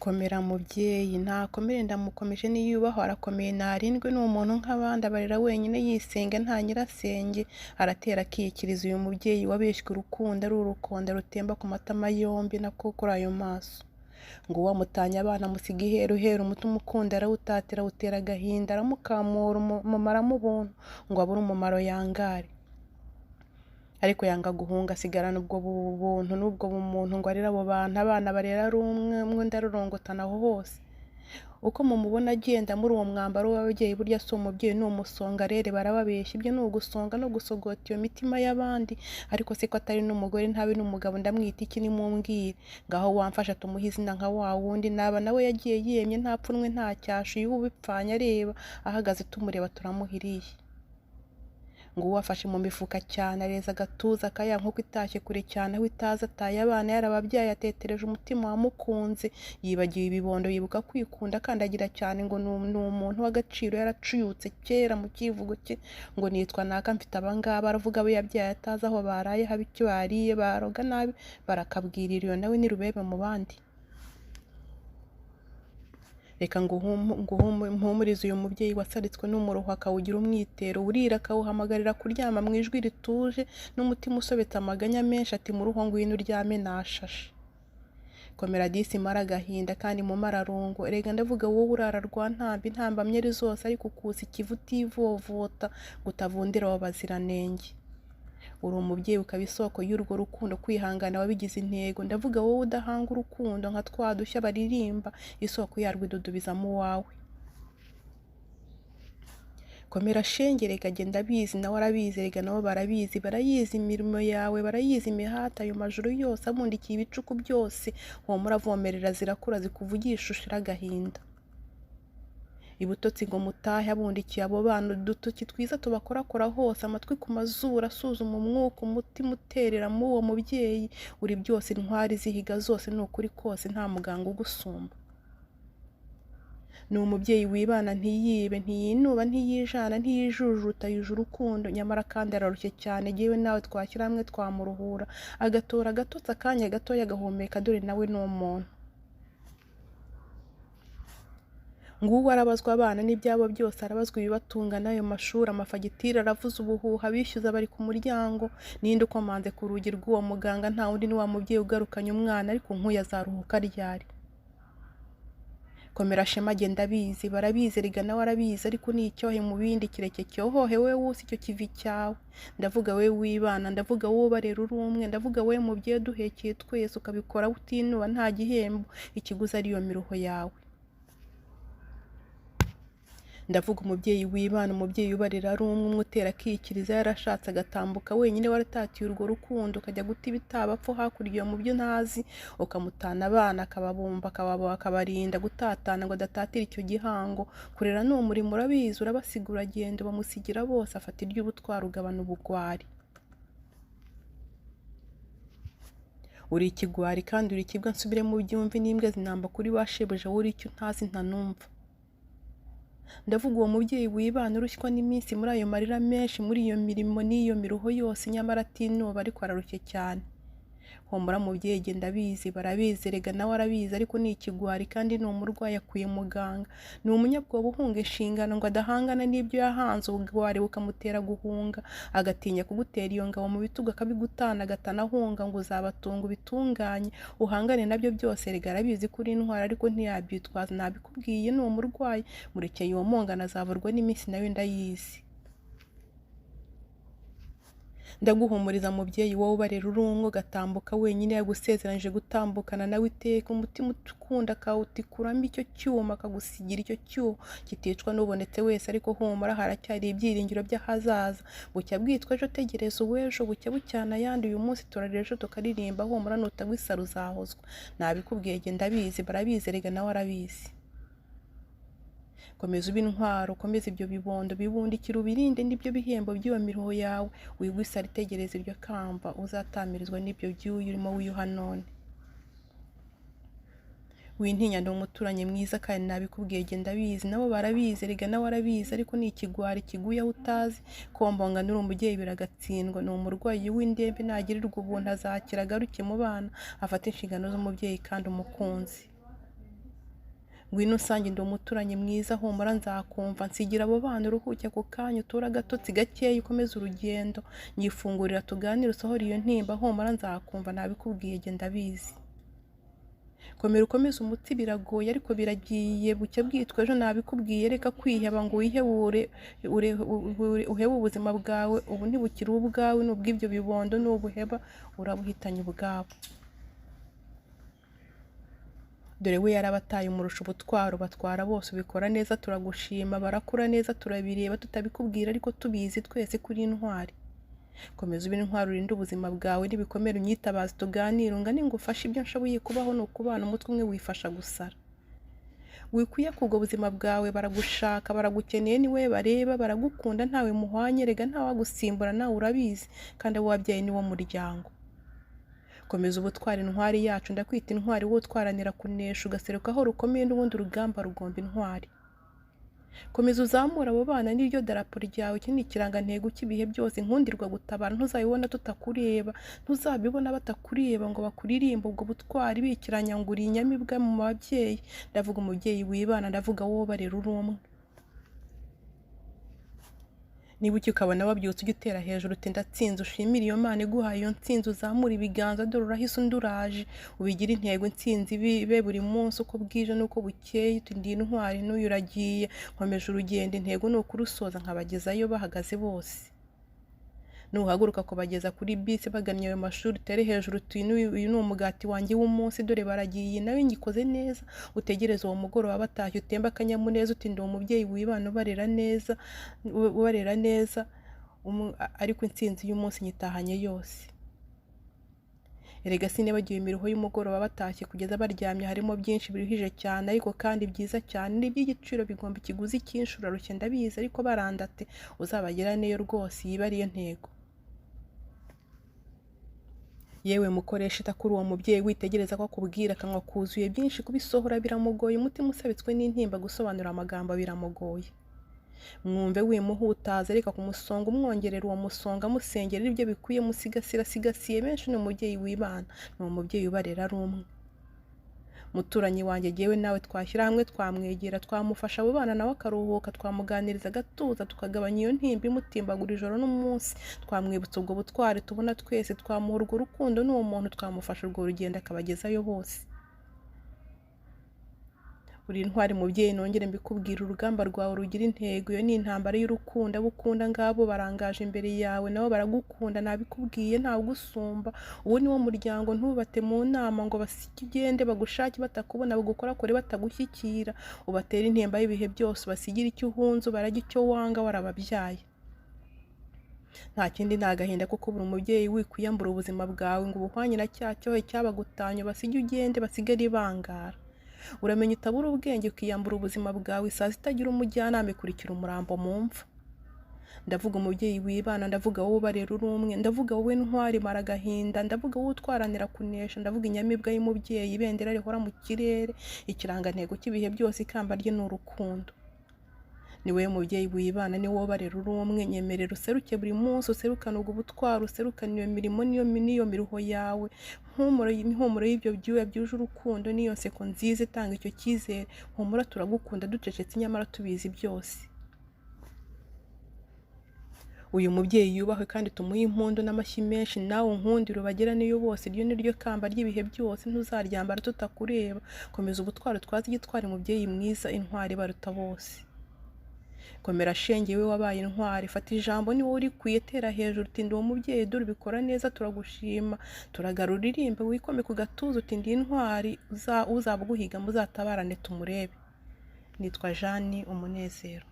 Komera mubyeyi, ntakomere ndamukomeje niyubahwe arakomeye narindwe ni umuntu nk'abandi abarera wenyine yisenga nta nyirasenge, aratera akiyikiriza uyu mubyeyi wabeshywe urukundo ari urukonda rutemba ku matama yombi nako kuri ayo maso. Ngo uwamutanye abana amusiga iheruheru, umutima ukunda arawutatira awutera agahinda, aramukamura umumaramo ubuntu ngo abure umumaro yangare. Ariko yanga guhunga asigarana ubwo buntu n'ubwo bumuntu ngo arere abo bantu, abana barera ari umwe umwe undi arorongotana aho hose. Uko mumubona agenda muri uwo mwambaro w'ababyeyi burya si umubyeyi ni umusongarere barababeshya, ibyo ni ugusonga no gusogota iyo mitima y'abandi, ariko se ko atari n'umugore ntabe n'umugabo ndamwita iki nimumbwire, ngaho wamfasha tumuhe izina nka wa wundi, naba nawe yagiye yemye nta pfunwe nta cyasha, iyo ubipfanye areba ahagaze tumureba turamuha irihe. Ngo uwafashe mu mifuka cyane areza agatuza akaya nk'uko itashye kure cyane aho itazi ataye abana yarababyaye atetereje umutima wamukunze, yibagiwe ibibondo yibuka kwikunda akandagira cyane ngo ni umuntu w'agaciro yaracuyutse kera mu kivugo cye ngo nitwa naka mfite abangaba, aravuga abo yabyaye atazi aho baraye haba icyo bariye baroga nabi barakabwirira iyo nawe ni rubebe mu bandi. Reka nguhumurize uyu mubyeyi wasaritswe n'umuruho akawugira umwitero, burira akawuhamagarira kuryama mu ijwi rituje n'umutima usobetse amaganya menshi ati muruho ngwino uryame nashashe. Komera disi mara agahinda kandi mu mararungu, erega ndavuga wowe urara rwa ntambi ntambamyeri zose ariko ukusa ikivu utivovota ngo utavundira abo baziranenge. Uri umubyeyi ukaba isoko y'urwo rukundo, kwihangana wabigize intego, ndavuga wowe udahanga urukundo nka twa dushya baririmba, isoko yarwo idudubizamo uwawe. Komera shenge reka jye ndabizi nawe arabizi erega nabo barabizi, barayizi imirimo yawe, barayizi imihati, ayo majuru yose abundikiye ibicuku byose, humura avomerera zirakura zikuvugisha ushira agahinda. Ibutotsi ngo mutahe abundikiye abo bana udutoki twiza tubakorakora hose, amatwi ku mazuru asuzuma umwuka, umutima uterera muri uwo mubyeyi, uri byose intwari zihiga zose ni ukuri kose nta muganga ugusumba. Ni umubyeyi wibana ntiyibe, ntiyinuba, ntiyijana, ntiyijujuta, yuje urukundo, nyamara kandi ararushye cyane, jyewe nawe twashyira hamwe twamuruhura, agatora agatotsi akanya gatoya agahumeka, dore nawe ni umuntu. Nguwo arabazwa abana n'ibyabo byose, arabazwa ibibatunga n'ayo mashuri, amafagitire aravuza ubuhuha, abishyuza bari ku muryango, ninde ukomanze ku rugi rw'uwo muganga, nta wundi ni wa mubyeyi ugarukanye umwana, ariko nk'uyu azaruhuka ryari? Komera shema jye ndabizi, barabizi erega nawe arabizi, ariko ni icyohe mu bindi kireke cyohohe we wusa icyo kivi cyawe. Ndavuga we wibana, ndavuga wowe ubarera uri umwe, ndavuga we mubyeyi uduhekeye twese ukabikora utinuba nta gihembo, ikiguzi ari iyo miruho yawe. Ndavuga umubyeyi wibana, umubyeyi ubarera ari umwe, umwe utera akikiriza yarashatse agatambuka wenyine, waratatiye urwo rukundo ukajya guta ibitabapfu hakurya iyo mu byo ntazi, ukamutana abana akababumba akabarinda gutatana ngo adatatira icyo gihango. Kurera ni umurimo urabizi, urabasiga uragenda bamusigira bose, afata iry'ubutwari ugabana ubugwari. Uri ikigwari kandi uri ikibwa nsubire mu byumve n'imbwa zinamba kuri ba shebuja, wowe uri icyo ntazi ntanumva. Ndavuga uwo mubyeyi wibana urushywa n'iminsi muri ayo marira menshi, muri iyo mirimo n'iyo miruho yose, nyamara atinuba ariko ararushye cyane. Humura mubyeyi jye ndabizi, barabizi erega nawe arabizi, ariko ni ikigwari kandi ni umurwayi akwiye muganga. Ni umunyabwoba uhunga inshingano ngo adahangana n'ibyo yahanze, ubugwari bukamutera guhunga, agatinya kugutera iyo ngabo mu bitugu akabigutana, agatana ahunga ngo uzabatunga ubitunganye, uhangane nabyo byose, erega arabizi ko uri intwari ariko ntiyabyitwaza, nabikubwiye ni umurwayi, murekeye uwo mongana azavurwa n'iminsi nawe ndayizi. Ndaguhumuriza mubyeyi wowe ubarera uri umwe ugatambuka wenyine, yagusezeranyije gutambukana nawe iteka, umutima ukunda akawutikuramo icyo cyuma akagusigira icyo cyuho kiticwa n'ubonetse wese, ariko humura haracyari ibyiringiro by'ahazaza, bucya bwitwa ejo tegereza uw'ejo, bucya bucyana ayandi, uyu munsi turarira ejo tukaririmba, humura nutagwa isaro uzahozwa. Nabikubwiye jye ndabizi, barabizi erega nawe arabizi. Komeza ube intwaro, ukomeze ibyo bibondo bibundikira ubirinde n'ibyo bihembo by'iyo miruho yawe, wigwe isaro itegereza iryo kamba uzatamirizwa n'ibyo byuya urimo wiyuha none. Wintinya ndi umuturanyi mwiza kandi nabikubwiye jye ndabizi, nabo barabizi erega nawe arabizi, ariko ni ikigwari kiguye aho utazi, kombonga uri umubyeyi biragatsindwa, ni umurwayi w'indembe nagirirwa ubuntu azakira agaruke mu bana, afate inshingano z'umubyeyi kandi umukunzi. Ngwino usange ndi umuturanyi mwiza, humura nzakumva, nsigira abo bana uruhuke ako kanya, uture agatotsi gakeya ukomeze urugendo, nyifungurira tuganire usohore iyo ntimba, humura nzakumva nabikubwiye jye ndabizi. Komera ukomeze umutsi biragoye ariko biragiye, bucya bwitwa ejo nabikubwiye, reka kwiheba ngo wihebure uhebe ubuzima bwawe, ubu ntibukiri ubwawe ni ubw'ibyo bibondo nubuheba urabuhitanye ubwabo. Dore we yarabataye umurusha ubutwaro, batwara bose ubikora neza turagushima, barakura neza turabireba tutabikubwira ariko tubizi twese kuri intwari. Komeza ube intwari urinde ubuzima bwawe n'ibikomere unyitabaze tuganire, ungane ngufashe ibyo nshoboye kubaho ni ukubana umutwe umwe wifasha gusara. Wikwiye kubwo buzima bwawe baragushaka baragukeneye ni wowe bareba baragukunda ntawe muhwanye rega ntawagusimbura nawe urabizi kandi abo wabyaye ni wo muryango. Komeza ubutwari intwari yacu, ndakwita intwari wowe utwaranira kunesha ugaseruka aho rukomeye n'ubundi urugamba rugomba intwari. Komeza uzamure abo bana n'iryo darapo ryawe, iki ni ikirangantego cy'ibihe byose, inkundirwa gutabara ntuzabibona tutakureba, ntuzabibona batakureba ngo bakuririmbe ubwo butwari bikiranya ngo uri inyamibwa mu babyeyi, ndavuga umubyeyi wibana, ndavuga wowe barera uri umwe. Niba uki ukabona wabyutse ujya utera hejuru uti ndatsinze, ushimire iyo Mana iguhaye iyo ntsinzi, uzamure ibiganza dore urahise undi uraje, ubigire intego intsinzi ibe buri munsi uko bwije n'uko bukeye, uti ndi intwari n'uyu uragiye, nkomeje urugendo intego ni ukurusoza nkabagezayo bahagaze bose. Nuhaguruka kubageza kuri bisi bagannye ayo mashuri utere hejuru uti uyu ni umugati wanjye w'umunsi dore baragiye nawe ngikoze neza, utegereze uwo mugoroba batashye utembe akanyamuneza uti ndi umubyeyi wibana ubarera neza, ubarera neza, ariko intsinzi y'umunsi nyitahanye yose. Erega sinibagiwe imiruho y'umugoroba batashye kugeza baryamye, harimo byinshi biruhije cyane ariko kandi byiza cyane, ni iby'igiciro bigomba ikiguzi cyinshi, urarushye ndabizi ariko barandate uzabagera neyo rwose iyi ariyo ntego. Yewe mukoresha ita kuri uwo mubyeyi witegereza ko akubwira akanwa kuzuye byinshi kubisohora biramugoye, umutima usabitswe n'intimba gusobanura amagambo biramugoye. Mwumve wimuhutaza reka kumusonga umwongerera uwo musonga amusengerera ibyo bikwiye musigasira sigasiye benshi ni umubyeyi wibana, ni umubyeyi ubarera ari umwe. Muturanyi wanjye jyewe nawe twashyira hamwe twamwegera twamufasha abo bana nawe akaruhuka, twamuganiriza agatuza tukagabanya iyo ntimba imutimbagura ijoro n'umunsi, twamwibutsa ubwo butwari tubona twese, twamuha urwo rukundo n'uwo muntu twamufasha urwo rugendo akabagezayo bose. Uri intwari mubyeyi nongere mbikubwira, urugamba rwawe rugira intego, iyo ni intambara y'urukundo, abo ukunda ngabo barangaje imbere yawe nabo baragukunda nabikubwiye ntawugusumba, uwo ni wo muryango ntubate mu nama ngo basige ugende bagushake batakubona bagukorakore batagushyikira, ubatere intimba y'ibihe byose, ubasigire icyo uhunze ubarage icyo wanga warababyaye. Nta kindi ni agahinda ko kubura umubyeyi wikwiyambura ubuzima bwawe ngo ubuhwanye na cya cyohe cyabagutanye, basige ugende basigare ibangara. Uramenya utabura ubwenge ukiyambura ubuzima bwawe, isazi itagira umujyanama ikurikira umurambo mu mva. Ndavuga umubyeyi wibana, ndavuga wowe ubarera uri umwe, ndavuga wowe ntwari mara agahinda, ndavuga wowe utwaranira kunesha, ndavuga inyamibwa y'umubyeyi, ibendera rihora mu kirere, ikirangantego cy'ibihe byose, ikamba rye ni urukundo. Ni wowe mubyeyi wibana, ni wowe ubarera uri umwe, nyemerera useruke buri munsi, userukane ubwo butwari, userukane iyo mirimo n'iyo miruho yawe, impumuro y'ibyo byuya byuje urukundo n'iyo nseko nziza itanga icyo cyizere, humura turagukunda ducecetse nyamara tubizi byose. Uyu mubyeyi yubahwe kandi tumuhe impundu n'amashyi menshi, nawe unkundire ubageraneyo bose, iryo ni ryo kamba ry'ibihe byose, ntuzaryambara tutakureba, komeza ubutwari utwaze igitwari mubyeyi mwiza, intwari baruta bose. Komera shenge we wabaye intwari, fata ijambo ni wowe urikwiye, tera hejuru uti ndi umubyeyi dore ubikora neza turagushima, turagarura uririmbe wikome ku gatuza uti ndi intwari, uzaba uguhiga muzatabarane tumurebe. Nitwa Jeanne Umunezero.